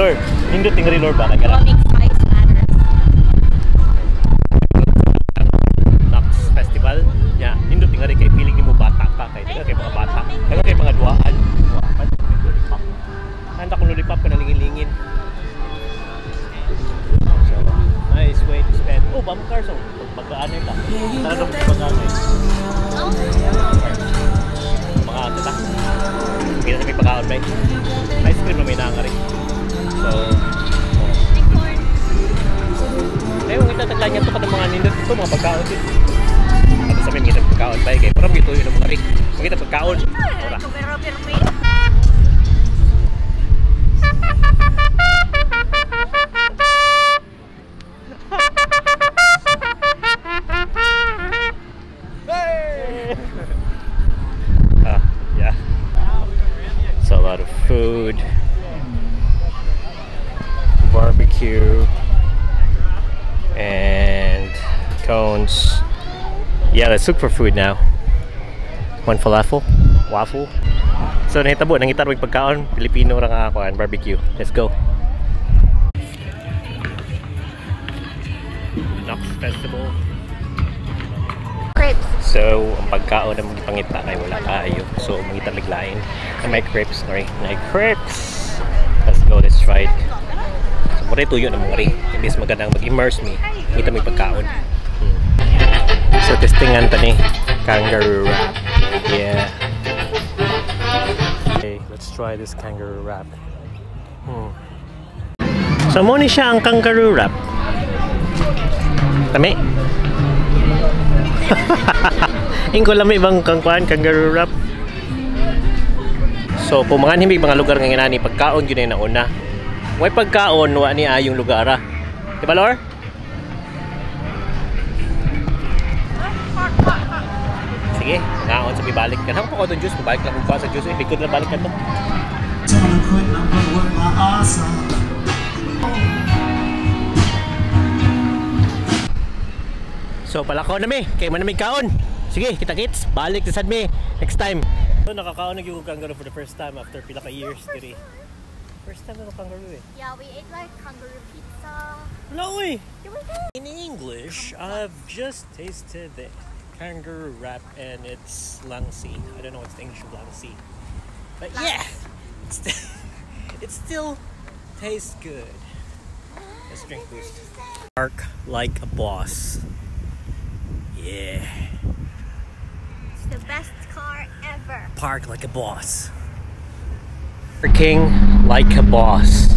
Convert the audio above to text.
Lord, nindot tingali Lord ba kay kana? Economic size matters. Knox Festival. Nya, nindot tingali kay feeling nimo bata ka kay daghan kay mga bata. Daghan kay mga duaan. Duaan may lollipop. Handa kong lollipop ka nalingin-lingin. So, nice way to spend. Oh, bump cars oh. Pagbagaan ka. Tara na pagbagaan. Mga ano ta? Hindi na may pagkaon ba? Ice cream na may nangari. So, oh. Eh, kung itataglan niya ito ka ng mga nindot ito, mga pagkaon din. Ano sa amin, kita pagkaon ba? Kaya parang ito yun ang mga rin. Makita pagkaon. Ora. Yeah. It's a lot of food, barbecue, and cones. Yeah, let's look for food now. One falafel, waffle. So nahitabo, nangita og pagkaon, Pilipino ra nga ako and barbecue. Let's go. Knox Festival. Crepes. So, ang pagkaon na magipangita kay wala kaayo. So, mangita mig lain. Ay, may crepes, sorry. May crepes. Let's go, let's try it. So, mura tuyo na mga ri. Imbes magandang mag-immerse me, ngita may pagkaon. So, testingan ta ni kangaroo wrap. Yeah. Okay, let's try this kangaroo wrap. So, mo ni siya ang kangaroo wrap. Tami. Ingko lami bang kangkuan kangaroo wrap. So kung mga himig mga lugar nga nani pagkaon gyud na una. Way pagkaon wa ni ayong lugar ah. Di ba Lor? Sige, ngaon sa bibalik ka. Nang ko juice, balik lang ko sa juice eh. Likod na balik ka to. So palakaw na mi, kay man mi kaon. Sige, kita kits, balik sa sad mi next time. So nakakaon na gyud kangaroo for the first time after pila ka years diri. First time na kangaroo eh. Yeah, we ate like kangaroo pizza. Wala oy. In English, I've just tasted the kangaroo wrap and it's langsi. I don't know what's the English of langsi. But yeah, it still tastes good. Let's drink boost. Park like a boss. Yeah. It's the best car ever. Park like a boss. Parking like a boss.